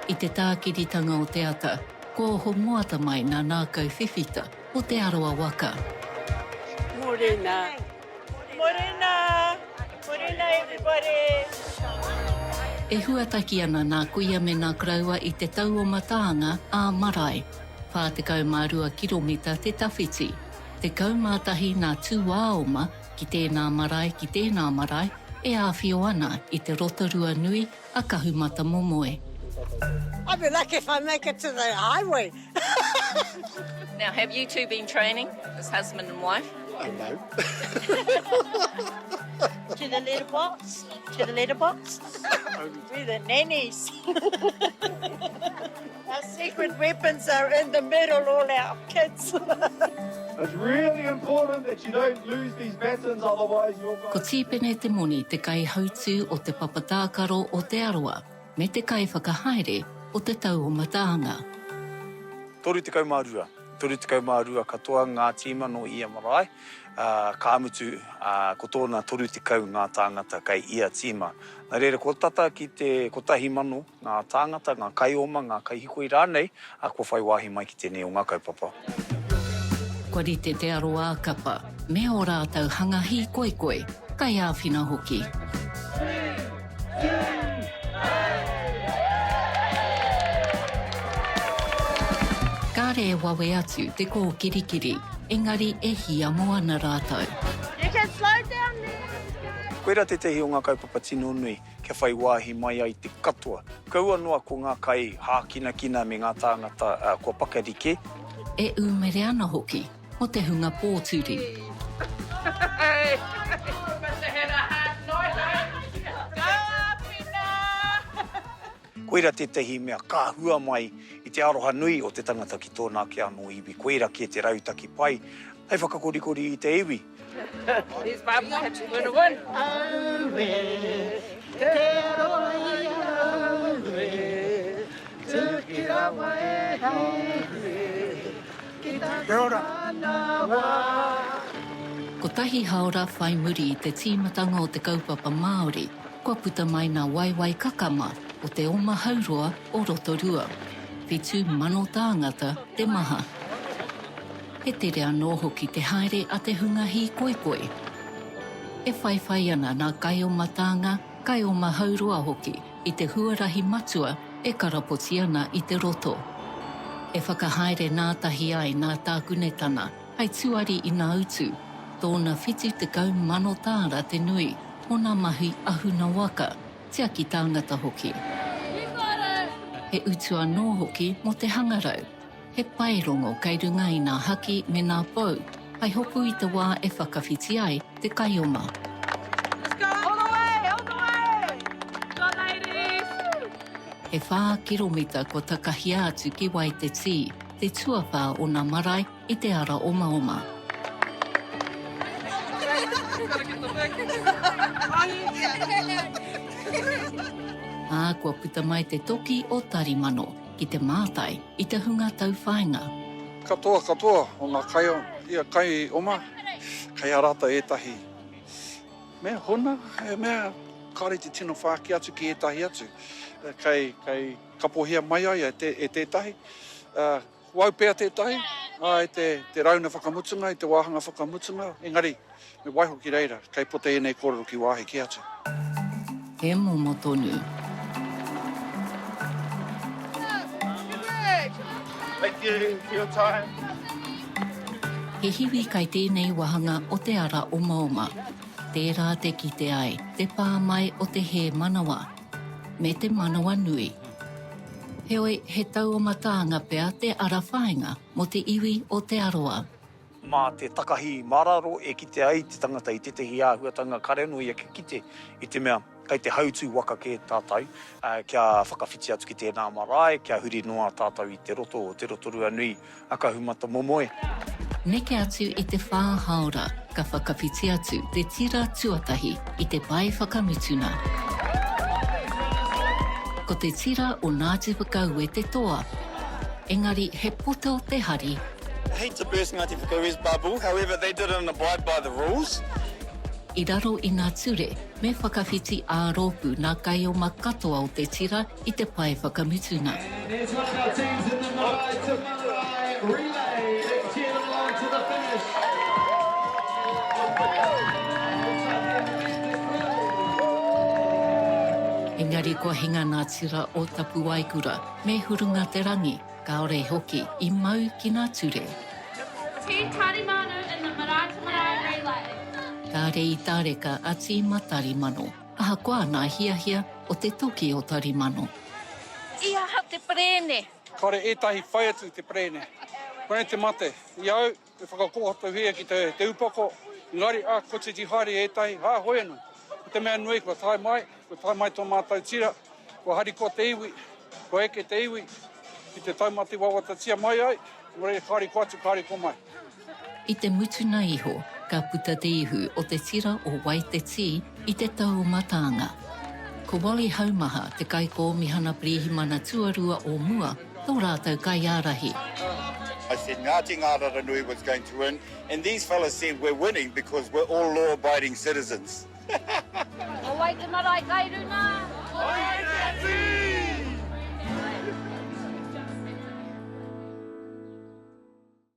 I te tākiritanga o te ata, kua oho moata mai nā nākau whiwhita o Te Arawa waka. Morena. Morena! Morena everybody! E huataki ana nā kuia me nā koroua i te tau o Mataanga ā marae, 42 kiromita te tawhiti. 11 nā tūāoma ki tēnā marae ki tēnā marae e āwhio ana i te Rotorua nui a Kahumatamomoe. I'd be lucky if I make it to the highway. Now, have you two been training as husband and wife? Uh, no. to the letterbox, to the letterbox. We're the nannies. our secret weapons are in the middle, all our kids. It's really important that you don't lose these batons, otherwise you're Ko Tīpene Te Moni te kaihautū o te papa tākaro o Te Arawa me te kaiwhakahaere o Te Tau o Mataanga. 32, 32 katoa ngā tīma nō ia marae, ā, ka mutu, ā, ko tōna 30 ngā tāngata kei ia tīma. Nā reira, kua tata ki te 1,000 ngā tāngata, ngā kaioma, ngā kaihikoi rānei, ā, kua whai wāhi mai ki tēnei o ngā kaupapa. Kua rite te aroā kapa me ō rātou hanga hīkoikoi, kaiāwhina hoki. Kāre e wawe atu te kōkirikiri, engari e hiamo ana rātou. You can slow down now. Koirā tētehi o ngā kaupapa tino nui kia whai wāhi mai ai te katoa, kaua noa ko ngā kai hākinakina me ngā tāngata kua pakari kē. E ūmere ana hoki mō te hunga pōturi. Koira tētahi mea ka hua mai i te aroha nui o te tangata ki tōna ake anō iwi. Koira kē te rautaki pai hei whakakorikori i te iwi. Kotahi haora whai muri i te tīmatanga o te kaupapa Māori, kua puta mai nā waewae kakama o te oma hauroa o Rotorua. 7,000 tāngata te maha. He tere anō hoki te haere a te hunga hīkoikoi. E whaiwhai ana nā kaioma tānga, kaioma hauroa hoki i te huarahi matua e karapoti ana i te roto. E whakahaere nātahi ai nā Tākunetana hei tuari i nā utu, tōna 70,000 tāra te nui mō nā mahi ahuna waka, tiaki tāngata hoki. He utu anō hoki mō te hangarau. He paerongo kei runga i nā haki me nā pou hai hopu i te wā e whakawhiti ai te kaioma. He whā kiromita kua takahia atu ki Waitetī, te tuawhā o nā marae i te ara omaoma. Ā, kua puta mai te toki o Tarimano ki te mātai i te hunga tauwhāinga. Katoa, katoa o ngā kai, ia kai oma, kei a rātou ētahi mea hona, he mea kāore i te tino whāki atu ki ētahi atu, kei, kei kapohia mai ai e, te, e tētahi. Uh, ko au pea tētahi, āe, te, te rauna whakamutunga, i te wāhanga whakamutunga, engari, Me waiho ki reira, kei puta ēnei kōrero ki wāhi kē atu. He momo tonu. Thank you for your time. He hiwi kai tēnei wahanga o te ara omaoma. Tērā te kite ai te pā mai o te hēmanawa, me te manawanui. Heoi, he tauomatānga pea te ara whāinga mō te iwi o Te Arawa. Mā te takahi mararo e kite ai te tangata i tētehi āhuatanga kare anō ia kia kite i te mea kei te hautū waka kē tātou kia whakawhiti atu ki tēnā marae, kia huri noa tātou i te roto o Te Rotorua nui a Kahumatamomoe. Neke atu i te whā haora ka whakawhiti atu te tira tuatahi i te pae whakamutuna. Ko te tira o Ngāti Whakaue te toa, engari he poto te hari. I hate to burst Ngāti Whakaue's bubble, however they didn't abide by the rules. I raro i ngā ture, me whakawhiti ā-rōpū ngā kaioma katoa o te tira i te pae whakamutunga. Engari kua hinga ngā tira o Tapuwaekura me Hurungaterangi, kāore hoki i mau ki ngā ture. Team Tarimano in the Marae to Marae Relay. Kāre i tareka a Tīma Tarimano, ahakoa nā hiahia o te toki o Tarimano. I aha te perēne? Kāre ētahi whai atu te perēne. Koinei te mate. I au, e whakakōhatuhia ki te, te upoko, engari, ā, kotiti haere ētahi, ā, hoi anō. Ko te mea nui, kua tae mai, kua tae mai tō mātou tira, kua harikoa te iwi, kua eke te iwi ki te taumata i wawatatia mai ai, nō reira kāre ko atu, kāre ko mai. I te mutuna iho, ka puta te ihu o te tira o Waitetī i te tau o Matānga. Ko Wally Haumaha te kaikōmihana pirihimana tuarua o mua tō rātou kaiārahi. I said Ngāti Ngāraranui was going to win and these fellas said we're winning because we're all law abiding citizens. Ko wai te marae kai runa?